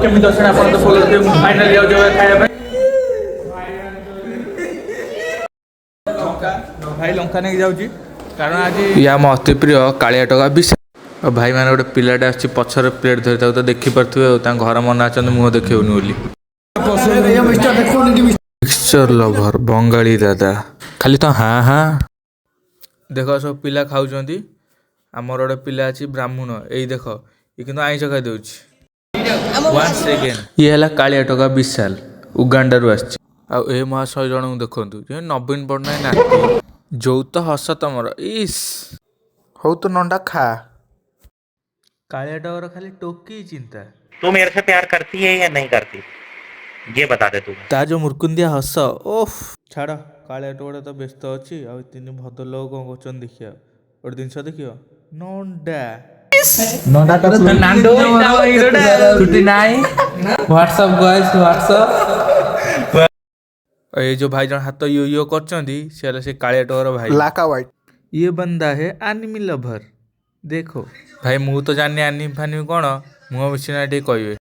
କେମିତି ଅଛନ୍ତି ଆପଣ ତ ଫଲୋ କରିବେ। ମୁଁ ଫାଇନାଲି ଯାଉଛି ଏବେ ଖାଇବା ପାଇଁ। ଭାଇ, ଲଙ୍କା ନେଇକି ଯାଉଛି, କାରଣ ଆଜି ଇଏ ଆମ ଅତି ପ୍ରିୟ କାଳିଆ ଟୋକା ବିଶାଲ। ଆଉ ଭାଇମାନେ, ଗୋଟେ ପିଲାଟେ ଆସିଛି ପଛରେ ପ୍ଲେଟ୍ ଧରି, ତାକୁ ତ ଦେଖିପାରୁଥିବେ। ଆଉ ତାଙ୍କ ଘର ମନା ଅଛନ୍ତି ମୁହଁ ଦେଖେଇବୁନି ବୋଲି। ମିକ୍ସଚର ଲଭର ବଙ୍ଗାଳୀ ଦାଦା ଖାଲି ତ ହାଁ ହାଁ। ଦେଖ, ସବୁ ପିଲା ଖାଉଛନ୍ତି। ଆମର ଗୋଟେ ପିଲା ଅଛି ବ୍ରାହ୍ମଣ, ଏଇ ଦେଖ, ଇଏ କିନ୍ତୁ ଆଇଁଷ ଖାଇଦେଉଛି। ୱାନ୍ ସେକେଣ୍ଡ, ଇଏ ହେଲା କାଳିଆ ଟୋକା ବିଶାଲ, ଉଗାଣ୍ଡାରୁ ଆସିଛି। ଆଉ ଏ ମହାଶୟ ଜଣଙ୍କୁ ଦେଖନ୍ତୁ ଯେ ନବୀନ ପଟ୍ଟନାୟକ ନାତି। ଯୋଉ ତ ହସ ତମର, ଇସ୍। ହଉ, ତୁ ନଣ୍ଡା ଖା। କାଳିଆ ଟୋକାର ଖାଲି ଟୋକି ଚିନ୍ତା। तू मेरे से प्यार करती है या नहीं करती, ये बता दे तू। ତା ଯୋଉ ମୁର୍କୁନ୍ଦିଆ ହସ, ଓଫ, ଛାଡ଼। କାଳିଆ ଟୋକାଟା ତ ବ୍ୟସ୍ତ ଅଛି, ଆଉ ଏ ତିନି ଭଦ୍ରଲୋକ କ'ଣ କରୁଛନ୍ତି ଦେଖିବା। ଗୋଟେ ଜିନିଷ ଦେଖିବ, ନଣ୍ଡା। ଛୁଟି ନାହିଁ। What's up guys, what's up. ଏଇ ଯୋଉ ଭାଇ ଜଣ ହାତ ଇଓ ଇଓ କରୁଛନ୍ତି, ସେ ହେଲା ସେ କାଳିଆ ଟୋକାର ଭାଇ। ବ୍ଲାକ୍ ଆଉ ହ୍ୱାଇଟ୍। ये बंदा है ଆନିମି ଲଭର। ଦେଖ ଭାଇ, ମୁଁ ତ ଜାଣିନି ଆନିମି ଫାନିମି କ'ଣ, ମୁହଁ ମିଶିନା ଟିକେ କହିବେ।